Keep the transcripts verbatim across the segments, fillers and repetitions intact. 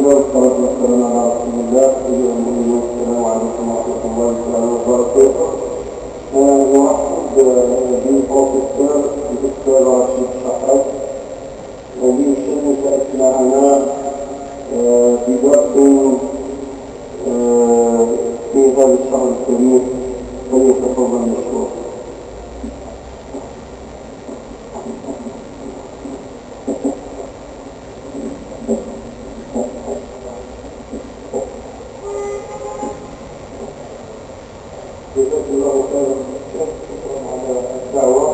والصلاة والسلام على رسول الله. أيها المؤمنون، السلام عليكم ورحمة الله تعالى وبركاته. آه، نرحب، آه، بالبروفيسور الدكتور رشيد الشحات، آه، ليشارك معنا، آه، بدرس، آه، في هذا الشهر الكريم. فليتفضل مشكورا. جزاك الله خيرا. شكرا على الدعوة.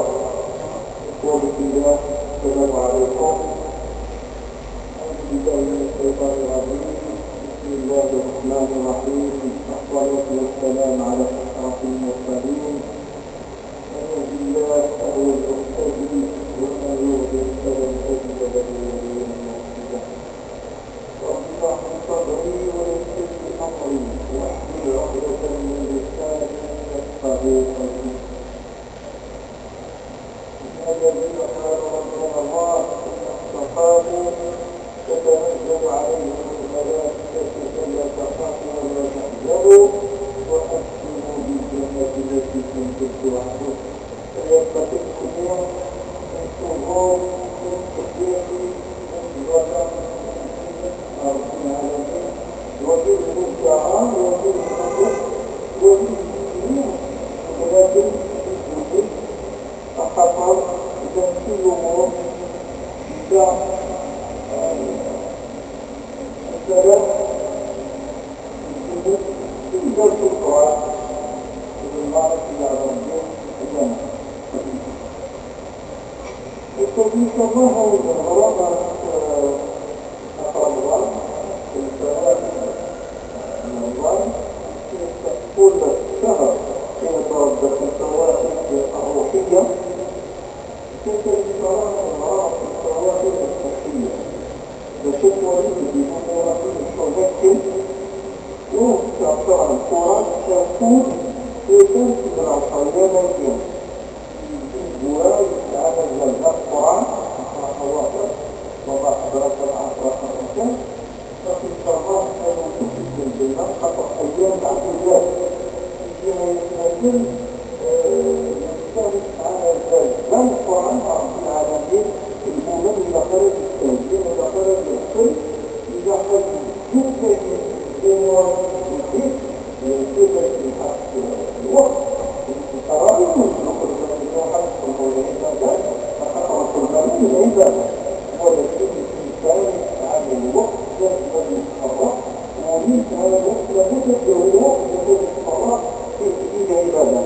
إخواني في الله، السلام عليكم. أعوذ بالله من الشيطان الرجيم. بسم الله الرحمن الرحيم. الصلاة والسلام على أشرف المرسلين. من يهد الله فهو المهتدي، ومن يضلل فلن تجد له وليا مرشدا. رب اشرح لي صدري ويسر لي أمري واحلل عقدة من لساني يفقهوا قولي. إن الذين قالوا ربنا الله ثم استقاموا تتنزل عليهم الملائكة ألا تخافوا ولا تحزنوا وأبشروا بالجنة التي كنتم توعدون. فيستقيم الشهور من تحية من رب العالمين، وبالمنتهى وبالحدث وبالمسلمين، ولكن بالجديد فقط. إذا كل يوم إذا، آه، السلام يجب إلا الشكر لله في العالمين. التوفيق الله والغرامة، آه، رمضان، الفوائد، آه، رمضان، كل شهر يتردد الفوائد الروحية، كذلك الغرامة الفوائد الصحية. بشكل بمباراة الحكم، وتعطى الكرة تكون في ثالث من العشرية. الجوار يتعامل مع القرآن، مع خواطر، وما حضرت العصر خمسة، ففي الصباح كانوا يكتبوا الجنة خاطر أيام العبودات. فيما يتمثل، آه، يختلف على ذلك. بل القرآن رب العالمين، الأمم إلى خارج التنزيل، إلى خارج الكل، إلى خارج الجنة، الأمور الجديد، آه، كيف يتحقق الوقت. القرآن يقول لكم: "من يحقق العبادة فقد رسول من العبادة". ولكن الإنسان يتعامل الوقت دائما يتحرك، ومن هذا الوقت لابد أن يكون الوقت الذي يتحرك فيه إلى العبادة.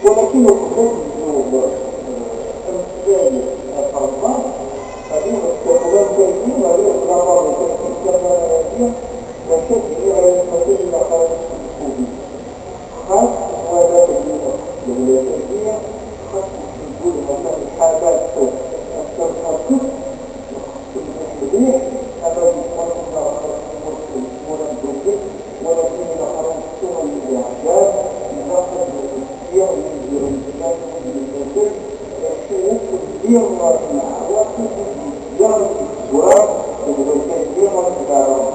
ولكن الخلاف اليوم، آه، أمثال، آه، فرنسا، هذه الشغلات كاينين، هذه الخلاف كاينين، كما هذه، وشد على المسائل إلى خارج الكوفيد. خاص ولا تبين الولاية، خاص يقول هذا الحالات، التنقص، المسؤولين، أما يقول إن المسؤولون الدولي، ولكن الآخرون الصورة للإعجاب، إذا قد يستطيع ينزل البلاد من المسؤول، يشوف الدين والعواقب، يغلب التراب، الولاية الدين والعواقب.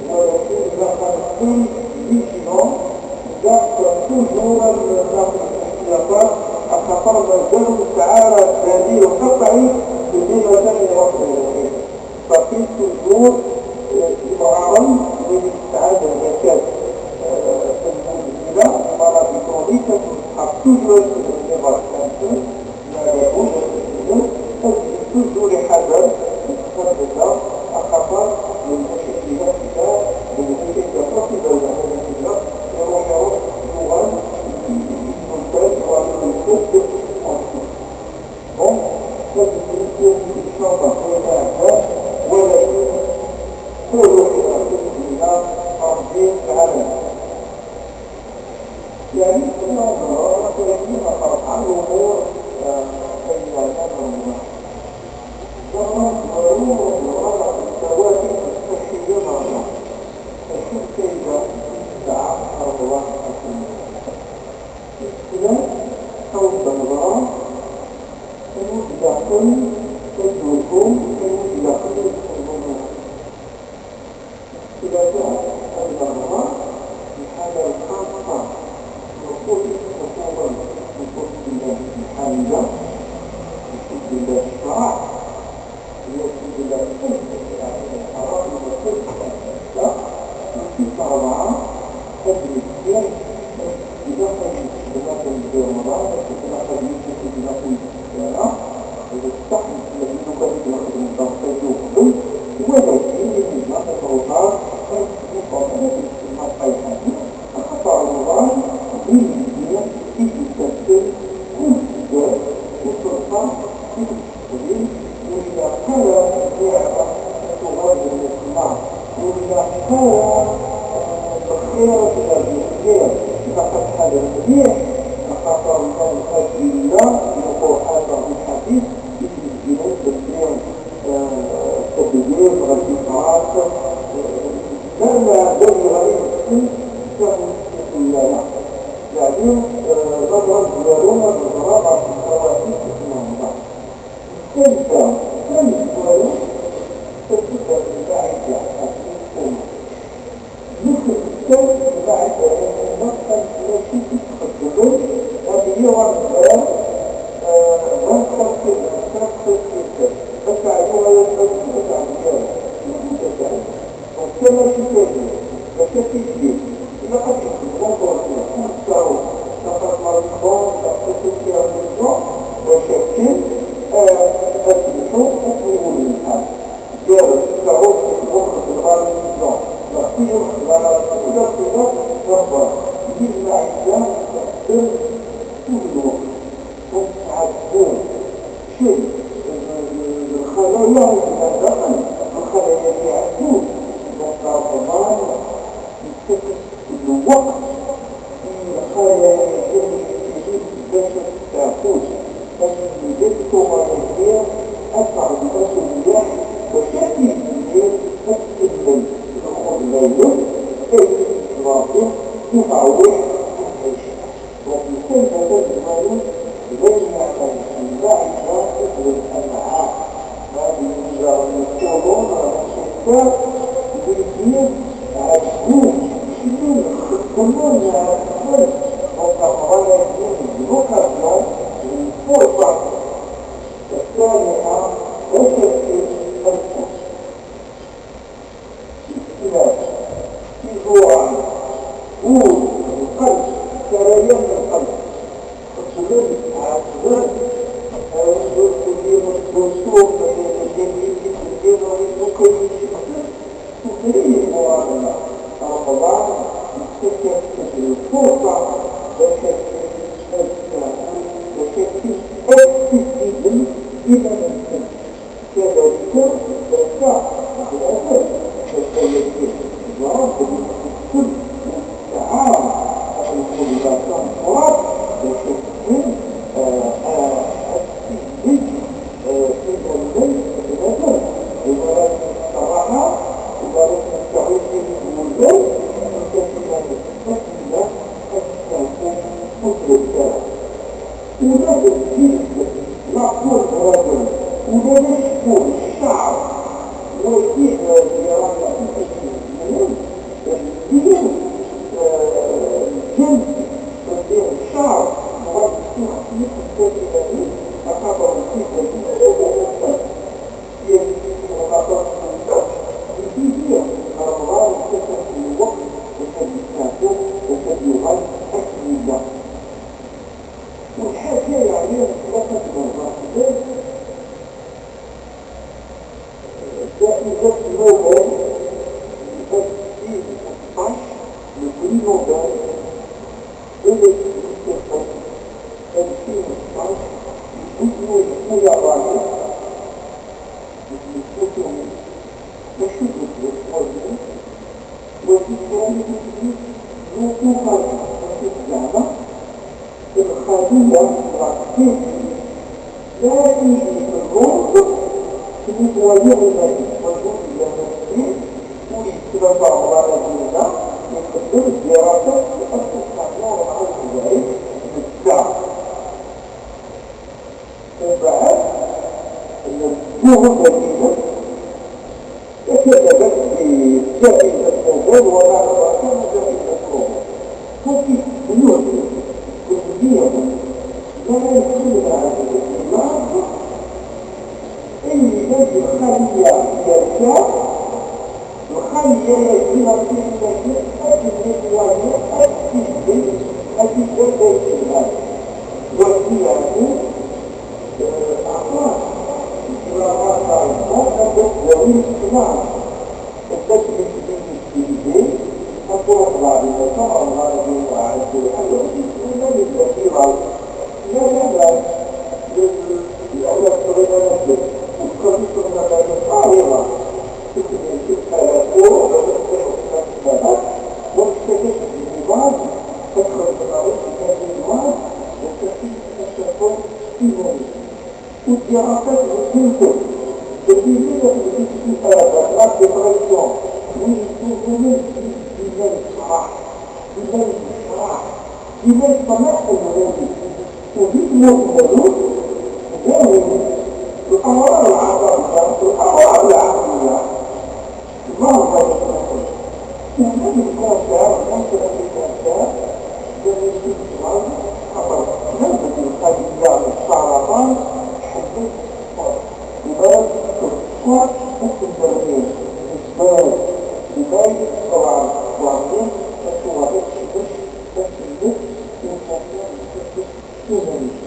ولكن إذا كان كل فيجيلون، إذا كان توجور من داخل الاحتياطات، خاطر مازال مستعارة دليل قطعي باللي مازال يروح للوحيد. فكاين توجور، آه، المعارض اللي تستعاد الزكاة، آه، المنزلة، المرض الكروني، كتسحق توجور من المرض. لا، لا، وجد السجن، تجد كل حذر من الخطر، الخطر من مشاكل السلاح، من مشاكل القصف ولا هذا السلاح، يروح، يروح، يوغل، يموت، يوغل، يموت. Bon, تجد الإنسان في الشرطة ولا أعداء، ولكن كل واحد راه يدير ربي تعالى. يعني كنا نهار ثلاثين أربعة الأمور، آه، أي نعم. زمان ضرورة الوضع الثوابت الصحية مرة. الشركة إذا ساعة أربعة السنة. السلام أو الدورة، كانوا إذا كل كدوكم، كانوا إذا Anda, الحمد لله، الشرع، الحمد لله، الحرام، الحمد لله، الحمد لله، الحمد لله، إذا كان يتكلم في رمضان، إذا كان يتكلم في الصلاة، إذا صح يتكلم في رمضان، ولكن إذا كان رمضان، فيتكلم في الصلاة، أخطأ رمضان، من الدين، في التفكير، كل الدين، كل الفرق، كل الدين، وإذا قال النعمة، فتغير الإسلام. وإذا قال، آه، الخير، الذي خير، فقد حل المليح، فقد الله الأدلة، القرآن والحديث، في الجنود بالدين. التدبير والإدراك، لأن الذي غير المسلم يكون في السياسة. يعني، آه، نظرا ديالو، نظرا على الحوادث الإسلامية. كيف، كيف ولو تجد المعدة المفهومة؟ مثل الشيء بعد أن ينقل إلى شيء يتقدمون، هذه هو المثال، آه، غنقل في المثال في الكتاب. أنت عدوها ينقل في الكتاب ديالك. ما كنت تعرف. وكما كتابي، وكتابي، إلا قد يكون غنقل في الكتاب، لقد مرض، لقد كنت في الكتاب، وشكل، آه، أسمحوا، أسمحوا لي الآن. ديال التعرف في الأمة الغربية، لا في الغرب، لا في الغرب، يجمع الناس في كل الوقت. وتعدون شيء الخلايا من الداخل، الخلايا اللي عندهم، donc رمضان يتكتب كل وقت في الخلايا ديال الجسم باش تاخذ. الإلكترومغناطيسية أكثر من الرياح وشكل الدنيا تكمل الخضرية كي تتواصل وتعويض الحيش. وفي كلمة الزمالك غير يعمل اللاعب الأمعاء. هذه الوزارة يقولون راه الشركة بيدير عجوز شنو نخدموا مع الدول وكفرنا يدير الوكازيون والفرصة السانحة وتركيز الفرص. الاختلاف في الجوع والقلب، سريان القلب. الظلم على الظلم. الظلم كثير، الظلم سوء، الظلم كثير، الظلم كثير. تدريب وراء رمضان يتكتب الفرصة وشكل التعاون وشكل التسليم إلى المسلم. كذلك الزكاة والعمل، فسيتم ضرب الكل والتعاون، فيكون لا تنفرط وشكل، آه، آه، التسليم. إذا ليس بنظر عبارات الصراحة، عبارات التعريف بالوجود، أن تكون التسمية أكثر مدركة. ولا الجلد، لا كل هذا، ولا نشكو الشعر، وفيه زيارة الأسمين، الجلد، آه، الجلد، وفيه الشعر، وفيه التسمية، أخبر الجلد، جائزة نوبل ألفين وستطاش، le prix Nobel de l'éthique ألفين وستطاش، لبنية الياباني. وتكون وتكون زعما الخلية العقلية لا يجوز الروح في متوالي المريض والجهد الياباني ويتبع بعض الأدلة يقدم الدراسة في ألف وتسعمية وأربعة وسبعين بالساعة. وبعد الظهور دقيقة وكذلك بجائزة نوبل وما أدراك ما جائزة نوبل. وفي بيوت كلية Ma ara yekcem lɛebd di laẓ, ayen yellan di lxaliya yerka, lxaliya-agi ɣef iḥilaken ad t-netwali, ad t-ibeddel, ad t-iǧǧa d ayen yelhan. Wagi yeɛni, eh, aṭas n lɣaṭa yebɣan ad d-awi leslaḥ. Tedda-d mi tili tejdid, ad truḥ ɣer lmakaṛ, ɣer lɣaṛib, ɣer lǧuḥa, ur yessin ma yella d iḍal. La, la, la, la, la, la, ur tettɣimi ara ddel, ur tettɣimi ddel, ur tettɣimi ddel. Ala, ur, ur, ur, ur, ur tettagi seg lmibad, ad txedmeḍ ɣer lmibad, ad tagi ad tafeḍ iman-ik. Ur ǧǧiɣ aṭas n tikkelt. Belli yella d la dépression, win yessuzunen dima yefṛeḥ, dima yefṛeḥ, dima yeṭmeɛ umulud-is. Ur yesmuhmul, d ayen, الأمراض العصبية، الأمراض العقلية. Merḍa n lqelb. Ula d lkanser, lkanser n lkanser, d ayen i yeḍran, xaṭer tnawet n lxaliya n ssaraṭan tḥemmel teṣfer. Iban teṣfer akken nerni, teṣfer, iban teṣfer, teṣfer, acuɣer i tecbec, akken ur teffiɣ iman-is.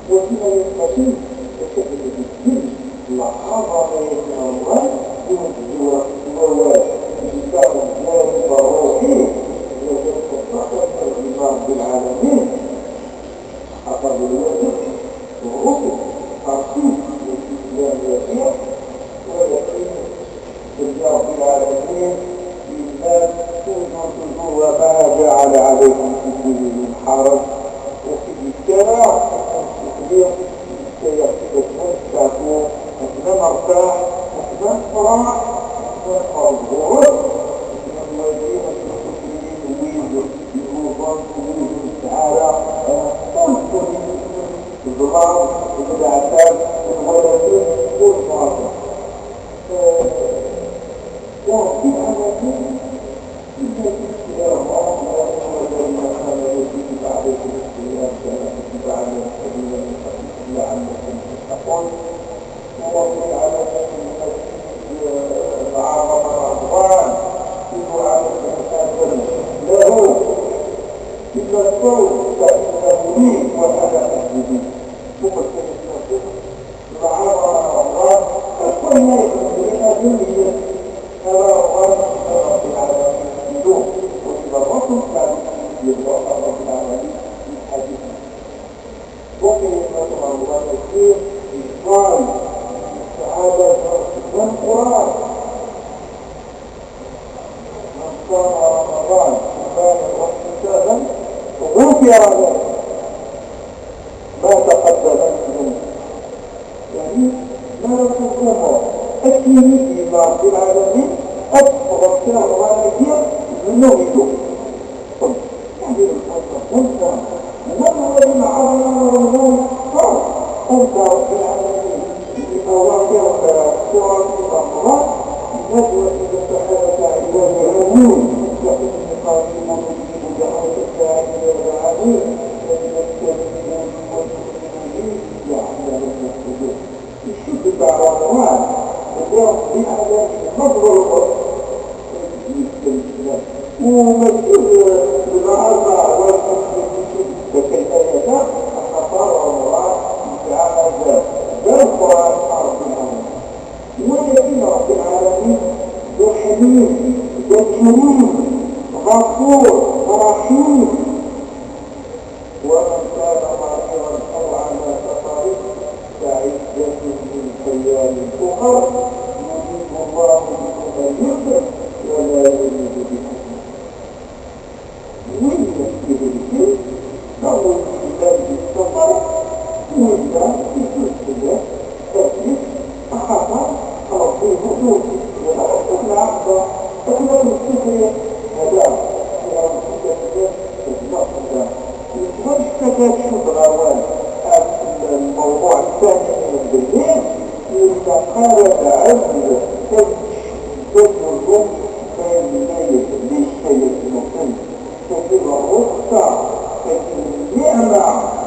Wagi ma yettqasim, yettqasim deg ddin, lɛaḍama n Ṛemḍan, ur d-yura wawal, yesɛa lǧanib ṛṛuḥi, mazal teṭṭef lxedma n Ṛebbi lɛalamin, axaṭer d lwajeb, d ṛṛukn, ṛṛukn n lislam, walakin Belli Ṛebbi lɛalamin yenna-d, toujours, toujours, وما جعل عليكم في الدين من حرج. Ur k-id-yefka ara akken tefli, yefka-yaɣ-tt-id akken ad nesteɛfu, akken ad nertaḥ, akken ad nefṛeḥ, akken ad nqerreb ɣur-s, akken ad nwali amek ttwakren wid yelluẓen, wid ur nesɛi ara, eh, ur nettwali zzman d leɛtab, nwala-ten ur nɛaṭeb. Eh, وربي العالمين إلا بالسلام، يا أيها الذين آمنوا كتب عليكم الصيام كما كتب على الذين من قبلكم لعلكم تتقون. وربي العالمين إلا العظم الرضوان، كتب عليكم الأجر له إلا الصوم فإنه لي وأنا أجزي به. ثم السنة الثالثة. Dɣa Ṛemḍan, akk ayen ay yexdem ad yemmeyyez ara Ṛemḍan, Ṛebbi lɛalamin idu, wagi d ṛṛuḥ n lɛebd i d-yebḍa Ṛebbi lɛalamin di lḥadit-nni. Donc, ayemma Ṛemḍan-agi yeẓẓay sseɛd-a d ameqqran. من صام رمضان إيمانا واحتسابا غفر له ما تقدم من ذنبه. Yeɛni, mi ara tuẓumeḍ akken i d-yenna Ṛebbi lɛalamin, ad teffɣeḍ si Remḍan-agi d nnub-ik akk. Yeɛni, lfeṛḥa d nnfeɛ. Wala wali lɛaḍima n Remḍan teqqar, anda Ṛebbi lɛalamin أواخر سورة البقرة، نزلت إذا سألك عبادي عني فإني قريب أجيب دعوة الداع إذا دعاني فليستجيبوا لي وليؤمنوا بي لعلهم يرشدون. Icudd-d ɣer Remḍan, belli Ṛebbi lɛalamin meẓẓel ɣur-s. U mačči d lɛaḍima wala d acu d aya, axaṭer Remḍan yesɛa azal d ameqqran ɣer Ṛebbi lɛalamin. Walakin Ṛebbi lɛalamin d Aḥnin, d Akrim, Ɣafur, Ṛaḥim. ومن كان مريضا أو على سفر فعدة من أيام أخر يريد الله بكم اليسر ولا يريد بكم العسر. Win ihelken, neɣ win yellan di ssafar, winna isus fell-as, axaṭer Ṛebbi ur t-yesseqbal ara akk lɛaqba, akken ad t-yessufri. Hada, tura, d lmawḍuɛ n ssani n belli ur ilaq ara ad nɛawed ad nurzu ma yella yekka-yak-nsen. Tagi d ṛṛuxṣa, tagi d nniɛma,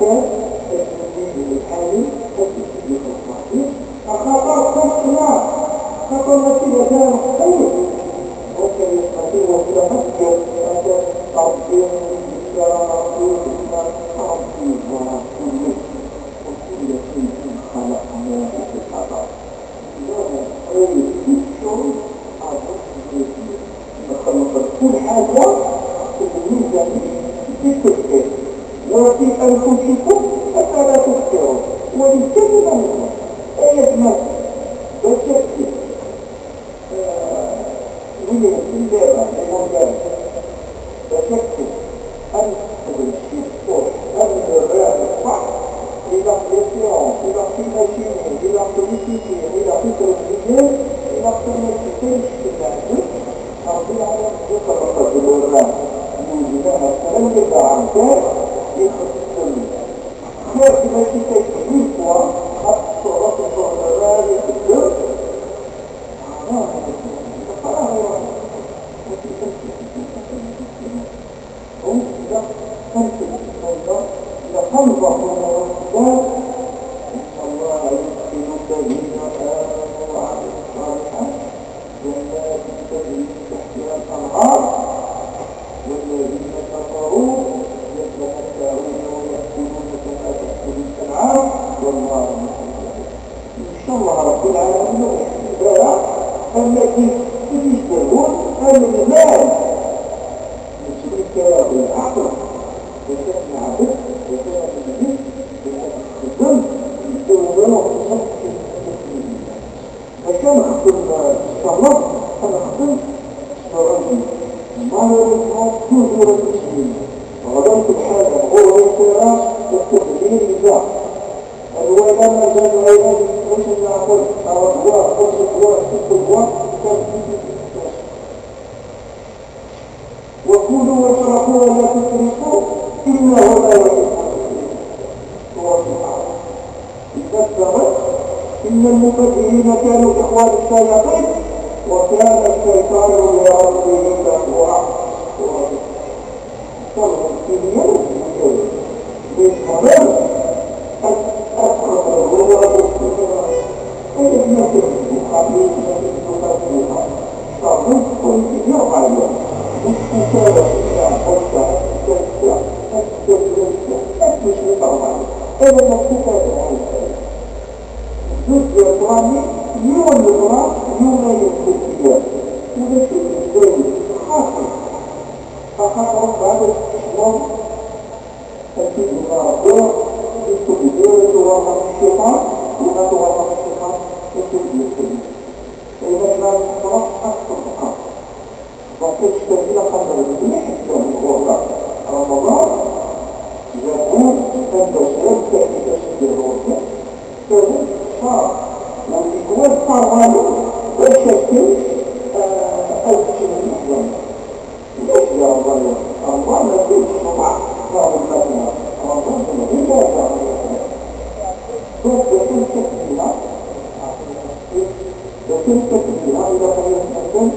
كان التلميذ الحالي التلميذ الخاطئ، فخطأ في الصناعة، خطأ في الأداء الخير، وكان يستطيع في الحجة أن تربي بالكرامة والإسلام تربي ورسوله، وكل شيء خلقناه في الخطأ. إنه خير الشر أبو الزيتون. نخلص كل حاجة في الميزانية في التفكير وفي أنفسكم أفلا تبصرون. ولكلمة منه آية ما بشكل وين في اللعبة المونديال بشكل أن تدري شي سبور أن الرياضة صح إلا في السيونس إلا في الماشيني إلا في الإيكيتي إلا في التلفزيون إلا في الماشيني كاين شي لعبة ربي على يقرب الجمهور يوجدها السلام لله عن ذلك يخصم خير كما كيفاش بالنسبة خاص الصورة الظهرية في الدور إن الله يدخل الذين آمنوا وعملوا الصالحات جنات تجري من تحتها الأنهار والذين كفروا يتمتعون ويأكلون كما تأكل الأنعام والنار مثوى لهم. إن شاء الله رب العالمين يحكي لها أما كيف يستهون أما المال يجري كلام العقل وكان العبد وكان الملك وكان الخزن يدور باش نخدم الصلاة، نخدم الصلاة. ما يريدها توجور المسلمين. غدا سبحانه هو يقول يقول لي لا. الولاء ما زال عيني وجه العقل، أو الدواء، وجه الدواء، ست الدواء، كان في وكلوا واشربوا ولا تسرفوا إنه لا يحب المسرفين. سورة الأعراف. إذا ابتغت إن المبذرين كانوا إخوان الشياطين وكان الشيطان لربه كفورا. سورة الأعراف. أكيد من ربنا يكتب لي ولا تغرم الشيطان ولا تغرم الشيطان يكتب لي الكلمة. فإذا كان خلاص أكثر بقى. Donc تشتغل قبل المليح من الغربة. رمضان يقول أن الشباب تأتي تشتغل الغربة كذلك الشهر والإكوان صار غالب باش يكون أو تشتغل الإحلام. ليش يا رمضان؟ رمضان ما فيهش الصبح، ما هو المدينة. رمضان من غير ما يرجع من الإحلام. Donc لكن تكملة، لكن تكملة إذا كان يتمكن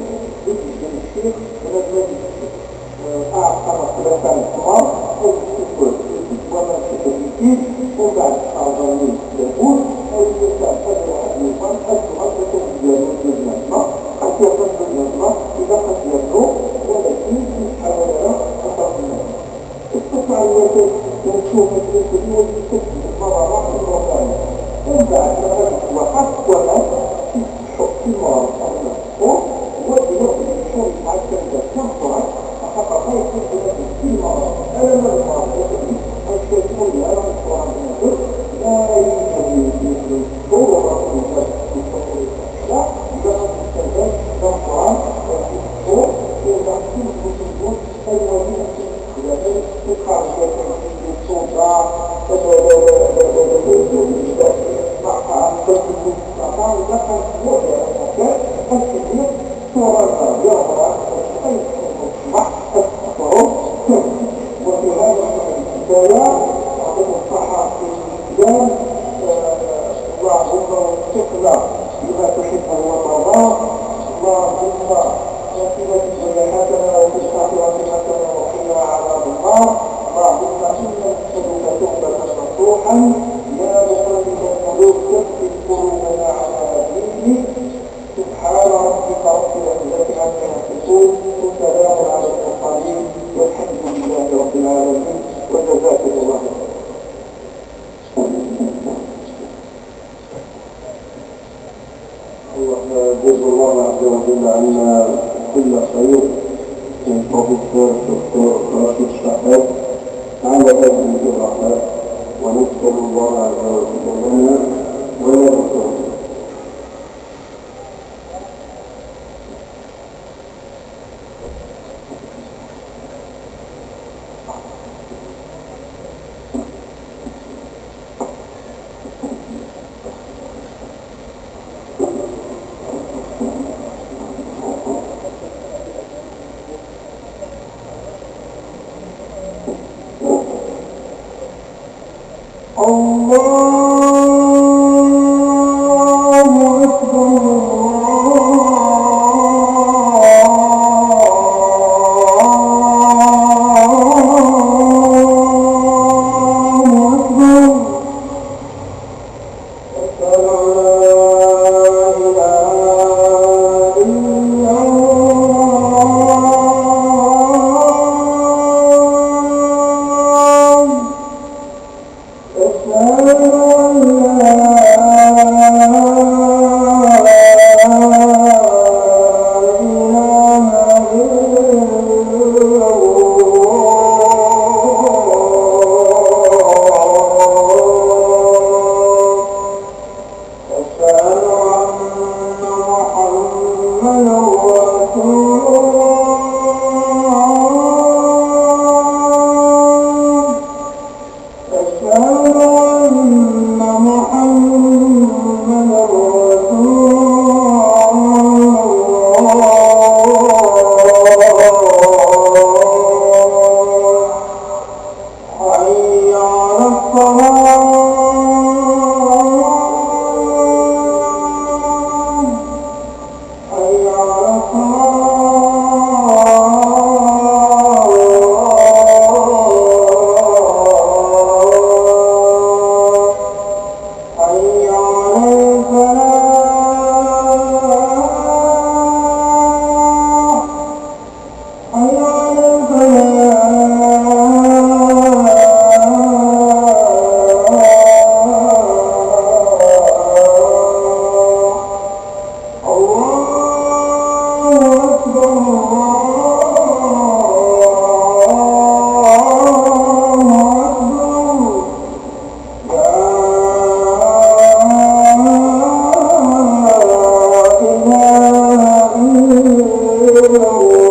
يجي الشيخ من المجلس. آه، أعطى مثلًا كان الحمار، أو السكر، السكر وما السكر يزيد، ومن بعد أربعين يقول، أو الإنسان قد واحد يقال، أو الغلطة ديالو ديال النظمة، قد يظن بالنظمة إذا قد يبلغ، ولكن يتحول على خطأ النظمة. استطاع الوزير يمشي ويجيب اليوم يكتب المرة واحدة وثانية. ومن بعد ما غادي توقف ومات، يفتحوا في المرة الثانية. هو دلوقتي مشى مع الكندا كان فرق، فقط ما يكون هناك كل مرة. أنا ما نقرأ وتقول أن تكون لي أنا مقرأ من الدرس، لا يمكن لي أن يكون هو رقم الناس في الفترة الأخيرة. إذا كنت مستعجل، كم قرآن، وفي الدكتور، وتعطيني كل الدروس، أي وظيفة إلى ذلك تبقى الشيطان في السلطة، مع الدكتور، مع الدكتور، مع الدكتور، مع الدكتور، مع الدكتور، مع الدكتور، وفي هذا الحديث الكفاية، أعطيكم الصحة في الإسلام. آه، اللهم وفقنا لما تحبه وترضاه. اللهم آتنا في الدنيا حسنة وفي الآخرة حسنة وقنا عذاب النار. اللهم إنا نسألك توبة يا مقلب القلوب ثبت قلوبنا على دينك. سبحان ربك رب العزة عما يصفون، وسلام على المرسلين، والحمد لله رب العالمين، وجزاكم الله خيرا. الله يجزي الله عز وجل عنا كل خير من professeur الدكتور رشيد شحات على هذه الإيضاحات، ونسأل الله عز وجل لنا ولكم التوفيق. الله أكبر، الله أكبر. أشهد أن لا إله إلا الله. أشهد أن لا إله إلا الله. أشهد أن محمدا رسول الله. أشهد أن محمدا رسول الله. حي على الصلاة. حي على الصلاة. حي على الفلاح. حي على الفلاح. الله أكبر، الله أكبر. لا إله إلا الله.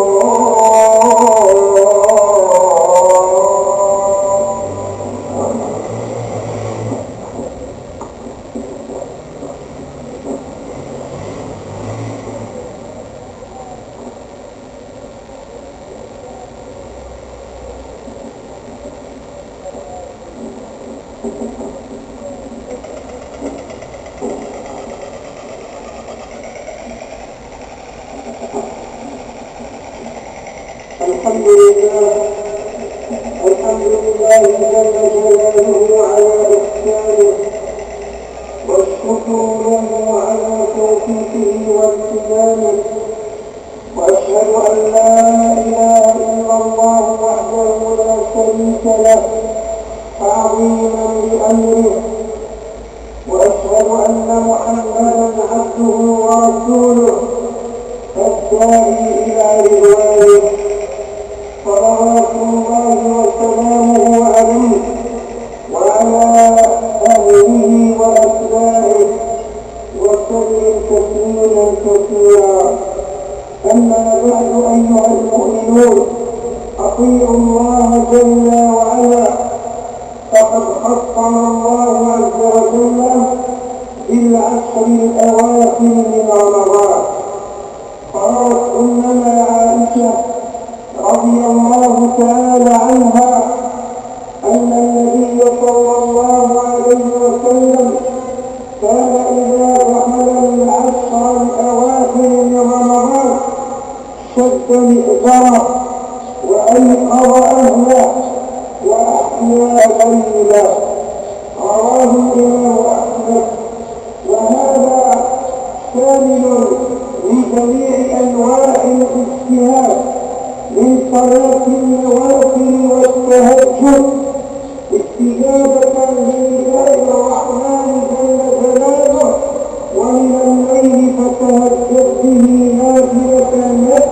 الحمد لله، الحمد لله جل جلاله على إحسانه، والشكر له على توفيقه وامتنانه، وأشهد أن لا إله إلا الله وحده لا شريك له تعظيما لأمره، وأشهد أن محمدا عبده ورسوله الداعي إلى رضوانه، صلوات الله وسلامه عليه وعلى أهله وأتباعه، وسلم تسليما كثيرا. أما بعد، أيها المؤمنون، أطيعوا الله جل وعلا، فقد خصنا الله عز وجل بالعشر الأواخر من رمضان. قالت أمنا عائشة رضي الله تعالى عنها أن النبي صلى الله عليه وسلم كان إذا دخل العشر الأواخر من رمضان شد مئزره وأيقظ أهله وأحيا ليله. رواه الإمام أحمد، وهذا شامل لجميع أنواع الاجتهاد من صلاة النوافل والتهجد استجابة لنداء الرحمن جل جلاله، ومن الليل فتهجد به نافلة لك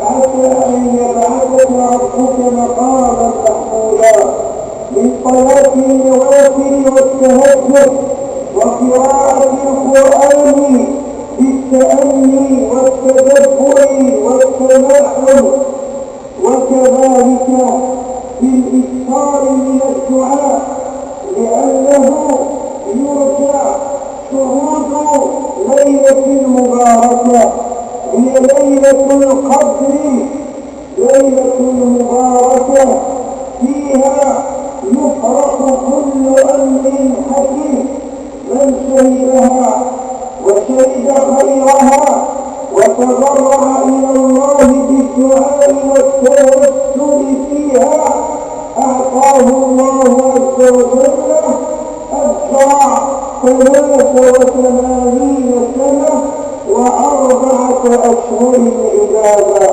عسى أن يبعثك ربك مقاما محمودا. من صلاة النوافل والتهجد وقراءة القرآن بالتأني والتدبر والتمعن، وكذلك بالإكثار من الدعاء، لأنه يرجى شهود ليلة مباركة، هي ليلة القدر، ليلة مباركة فيها يفرق كل أمر حكيم، من شهدها وشهد خيرها وتضرع إلى الله بالدعاء والتوسل فيها، أعطاه الله عز وجل أجر ثلاث وثمانين سنة وأربعة أشهر عبادة،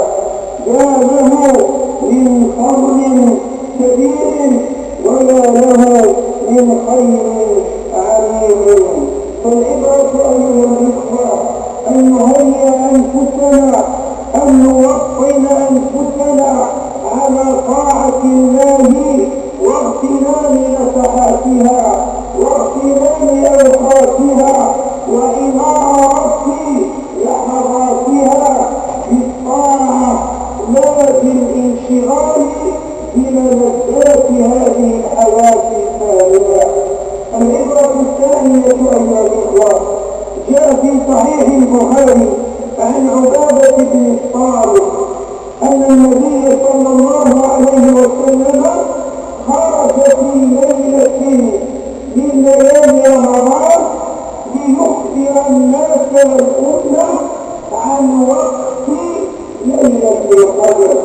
ما له من فضل كبير وما له من خير عظيم. فالعبرة أيها الإخوة أن نهيئ أنفسنا، أن نوطن أنفسنا على طاعة الله واغتنام نفحاتها واغتنام أوقاتها وعمارة لحظاتها بالطاعة، لا بالانشغال بملذات هذه الحياة الفانية. العبرة الثانية أيها الإخوة، جاء في صحيح البخاري عن عبادة بن الصامت أن النبي صلى الله عليه وسلم خرج في ليلة من ليالي رمضان ليخبر الناس والأمة عن وقت ليلة القدر.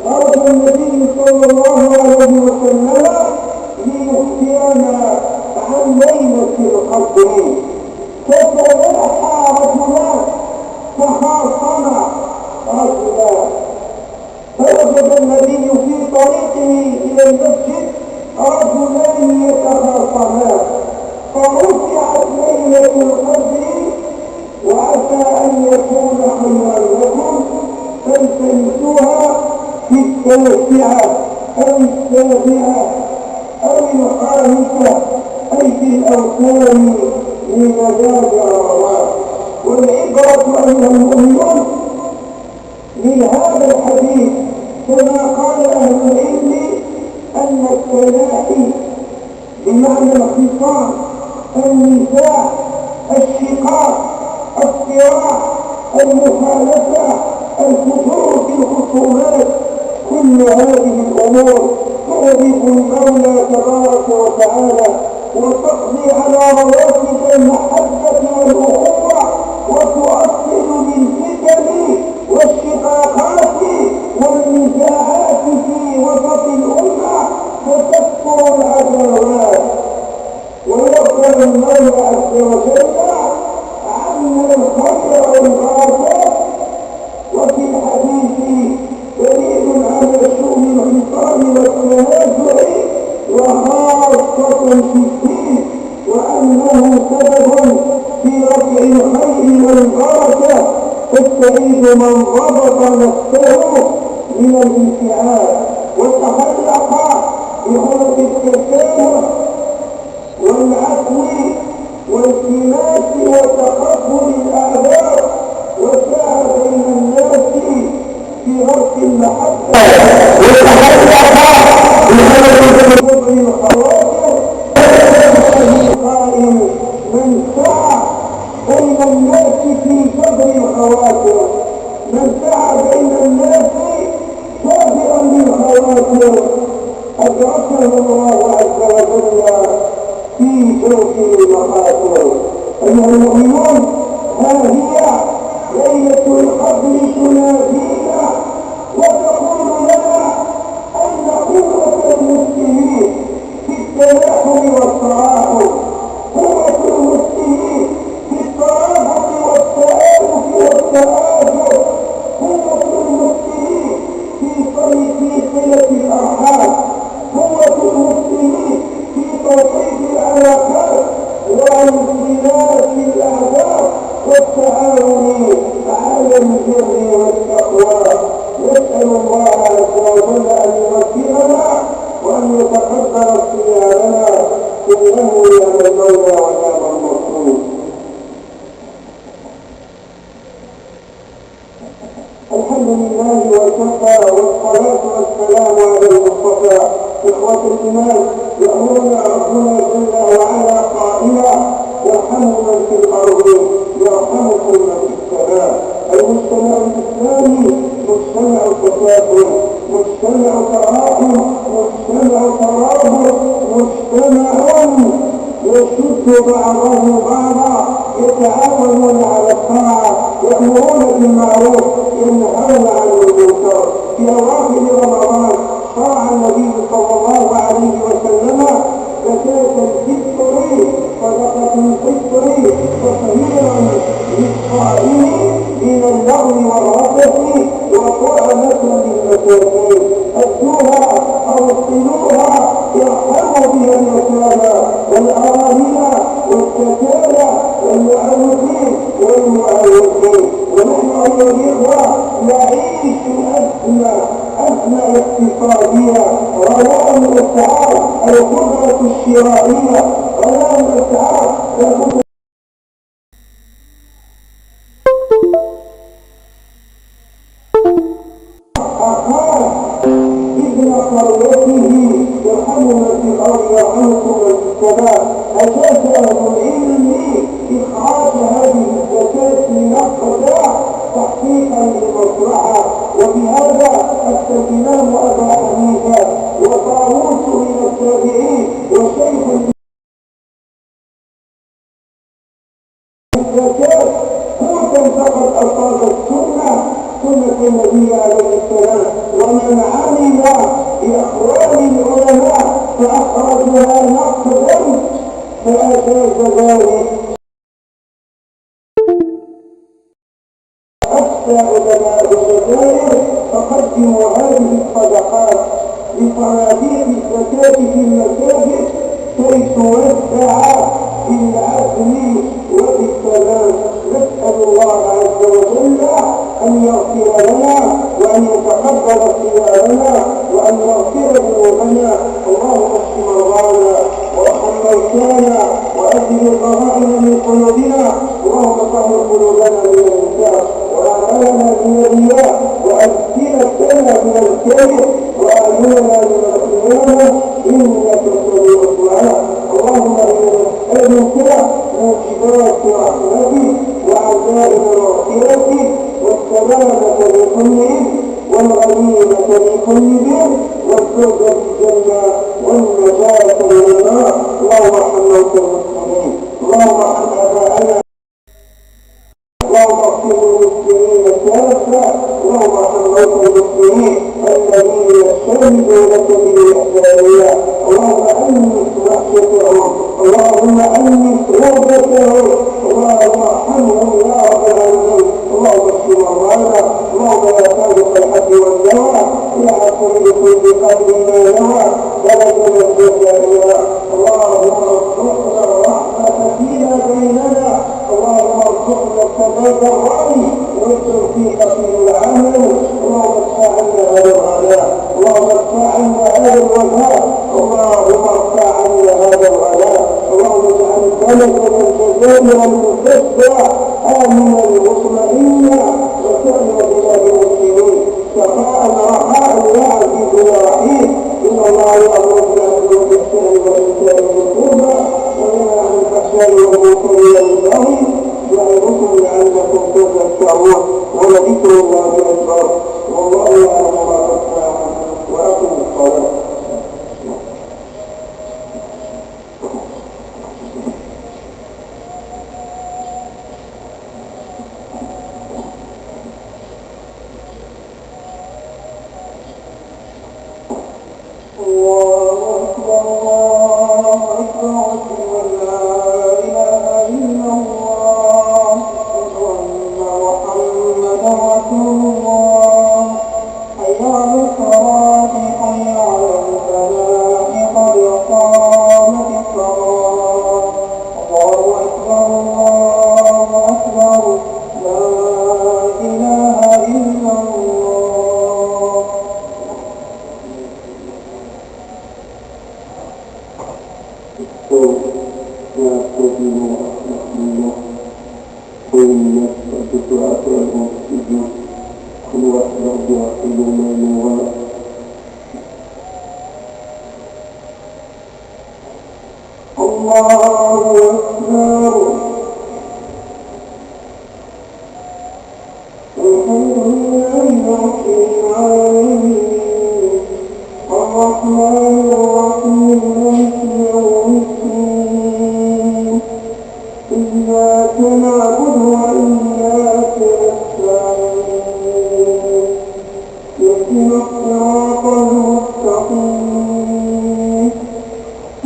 خرج النبي صلى الله عليه وسلم ليخبرنا عن ليلة القدر، فتلاحى رجلان، تخاصما رجلان، فوجد النبي في طريقه إلى المسجد رجلان يتخاصمان، فرفعت ليلة القدر وعسى أن يكون خيرا لكم، فالتمسوها في التاسعة أو السابعة أو الخامسة، أي في الأوتار من ليالي رمضان. والعبرة أيها المؤمنون من هذا الحديث، كما قال أهل العلم، أن التلاحي بمعنى الخصام، النزاع، الشقاق، الصراع، المخالفة، الفجور في الخصومات، كل هذه الأمور تغضب المولى تبارك وتعالى وتقضي على رواسب المحبة والأخوة وتؤصل للفتن والشقاقات والنزاعات في وسط الأمة، فتكثر العداوات، ويغفر المولى عز وجل عنا الخير والبركات. وفي الحديث دليل على شؤم الخصام والتنازع، وخاصة في الدين، وأنه سبب في رفع الخير والبركة، فالسعيد من ضبط نفسه من الانفعال وتخلق بخلق التسامح والعفو والتماس وتقبل الآباء، وسعى بين الناس في غرس المحبة، وتحلق بخير الخواطر. القائل: من سعى بين الناس في جبر الخواطر، من سعى بين الناس شافعا للخواطر، أدركه الله عز وجل في جوف المخاطر. أيها المؤمنون، ها هي ليلة القدر تنادينا وتقول لنا أن قوة المسلمين في التلاحم والتراحم تعاونوا على البر والتقوى. نسأل الله عز وجل أن يوفقنا وأن يتقبل صيامنا، إنه نعم المولى ونعم النصير. الحمد لله وكفى، والصلاة والسلام على المصطفى. إخوة الإيمان، يأمرنا ربنا جل وعلا قائلا: ارحموا من في الأرض يرحمكم من في السماء. المجتمع الإسلامي مجتمع تكافل، مجتمع تراحم، مجتمع ترابط، مجتمع يشد بعضه بعضا، يتعاونون على الطاعة، يأمرون بالمعروف، ينهون عن المنكر. في أواخر رمضان شرع النبي صلى الله عليه وسلم زكاة الفطر، صدقة الفطر، تطهيرا للصائم من اللغو والرفث وطعمة للمساكين. أدوها، أوصلوها، ارحموا بها اليتامى والأرامل والكسالى والمعوقين والمعوقين. ونحن أيها الإخوة نعيش أزمة، أزمة اقتصادية، غلاء الأسعار، القدرة الشرائية، غلاء الأسعار، القدرة أخاف ابن قريته يرحمه من في الأرض يرحمكم من في السماء. أجاز أهل العلم إخراج هذه الزكاة نقدا تحقيقا للمصلحة، وبهذا أتى الإمام أبا حنيفة وطاووس من التابعين وشيخ الزكاة قوتا فقد أصاب السنة، سنة النبي عليه السلام، ومن عمل بأقوال العلماء فأخرجها نقدا فأجاز ذلك. أفتى علماء الجزائر: فقدموا هذه الصدقات لصناديق الزكاة في المساجد كي توزع بالعدل وبالسلام. نسأل الله عز وجل أن يغفر لنا وأن يتقبل صيامنا وأن يغفر ذنوبنا. اللهم اشف مرضانا وارحم موتانا وأذهب الضغائن من قلوبنا. اللهم طهر قلوبنا من النفاق وأعمالنا من الرياء وألسنتنا من الكذب وأعيننا من الخيانة، إنك سميع الدعاء. اللهم إنا نسألك موجبات رحمتك وعزائم مغفرتك والسلامة من كل إثم والغنيمة من كل بر والفوز بالجنة والنجاة من النار. اللهم ارحم موتى المسلمين. اللهم ارحم آباءنا. اللهم اغفر للمسلمين كافة. اللهم ارحم موتى المسلمين الذين شهدوا لك بالوحدانية. اللهم أنس وحشتهم. اللهم أنس غربتهم. اللهم ارحمهم يا رب العالمين. اللهم اشف مرضانا. اللهم يا فارق الحب والنوى، يا عفو لكل قلب ما نوى، بلدنا الجزائر. اللهم ارزقنا الرحمة فيما بيننا. اللهم ارزقنا الثبات الرأي والتوفيق في العمل. اللهم ادفع عنا هذا الغلاء. اللهم ادفع عنا هذا الوباء. اللهم ارفع عنا هذا الغلاء. اللهم اجعل بلدنا الجزائر المفدى آمنا مطمئنا وسائر بلاد المسلمين سخاء رخاء يا عزيز يا رحيم. إن الله يأمر بالعدل والإحسان وإيتاء ذي القربى وينهى عن الفحشاء والمنكر والبغي يعظكم لعلكم تذكرون. ولذكر الله أكبر. والله يعلم ما تصنعون. وأقم الصلاة. الله أكبر، الله الصوم مع الصوم ورحمة الله. وإن الدعاء والمسجد كل واحد ربي يعطيه ما ينوى. الله أكبر. الحمد لله رب العالمين. الرحمن الرحيم. مالك يوم الدين. إياك نعبد وإياك نستعين. اهدنا الصراط المستقيم.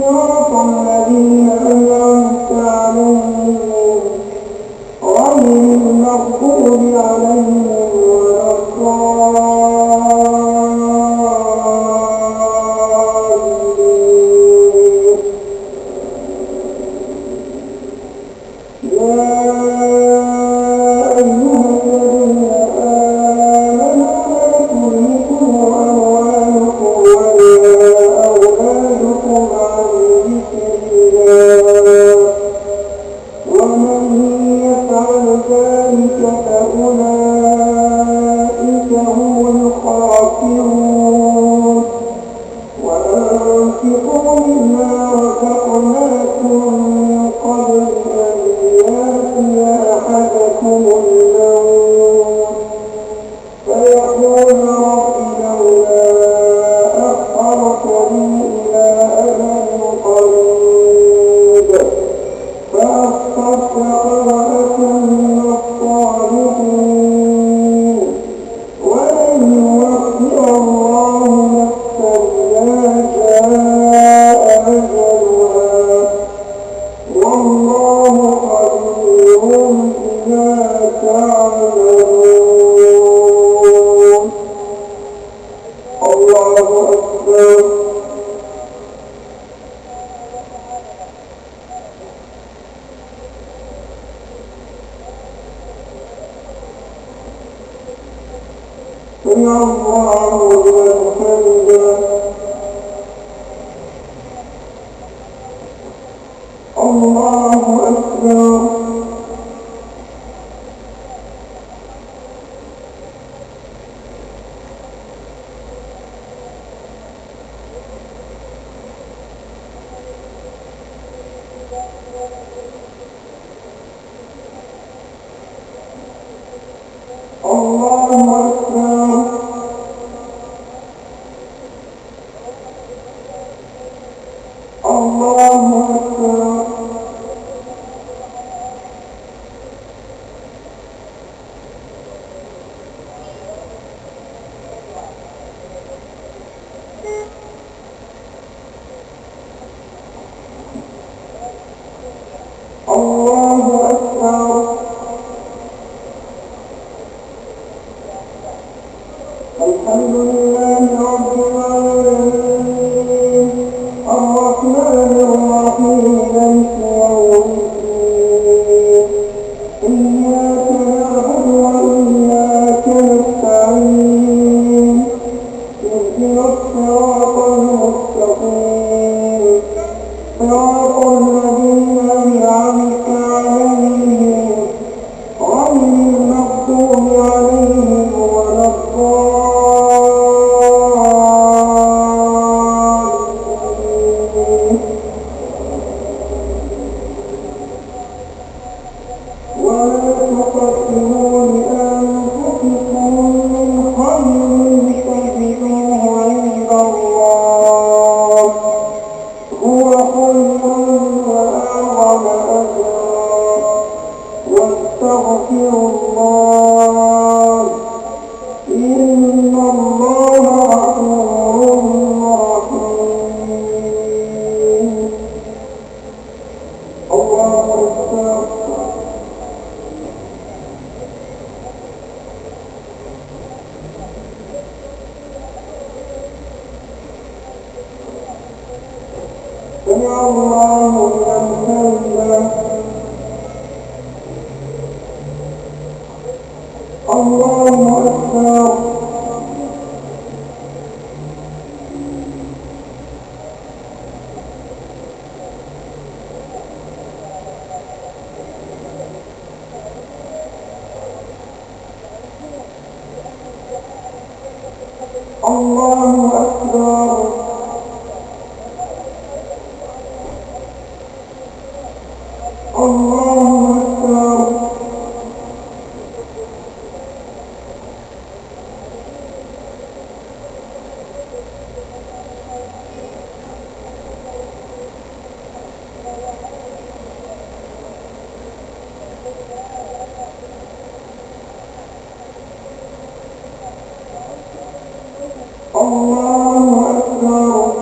صراط الذين أنعمت عليهم غير المغضوب عليهم ولا الضالين. يا أيها الذين آمنوا لا تلهكم أموالكم ولا أولادكم عن ذكر الله، ومن يفعل ذلك فأولئك هم الخاسرون. وأنفقوا مما رزقناكم من قبل أن يأتي أحدكم الموت فيقول رب لولا أخرتني إلى أجل قريب فأصدق وأكن من الصالحين. ولن يؤخر الله نفسا إذا جاء أجلها، والله خبير بما تعملون. الله أكبر. سمع الله لمن حمده. الله أكبر. الله أكبر. الله أكبر. الله أكبر. الحمد لله رب العالمين. الرحمن الرحيم. مالك يوم الدين. إياك نعبد وإياك نستعين. اهدنا الصراط المستقيم. صراط الذين أنعمت عليهم غير المغضوب عليهم ولا الضالين. وما تقدموا لأنفسكم من خير تجدوه عند الله، هو خيرا وأعظم أجرا، واستغفروا الله، إن الله غفور رحيم. الله أكبر. سمع الله لمن حمده. الله أكبر. الله أكبر. الله أكبر. الله أكبر.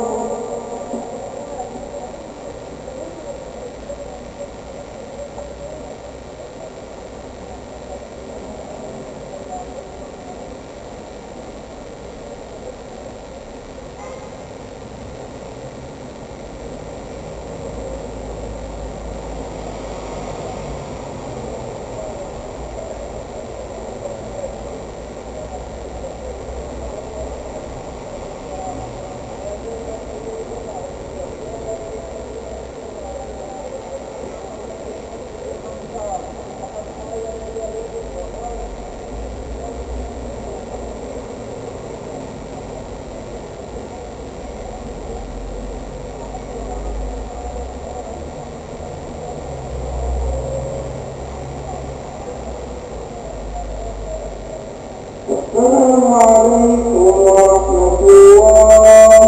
السلام عليكم ورحمة الله.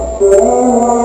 السلام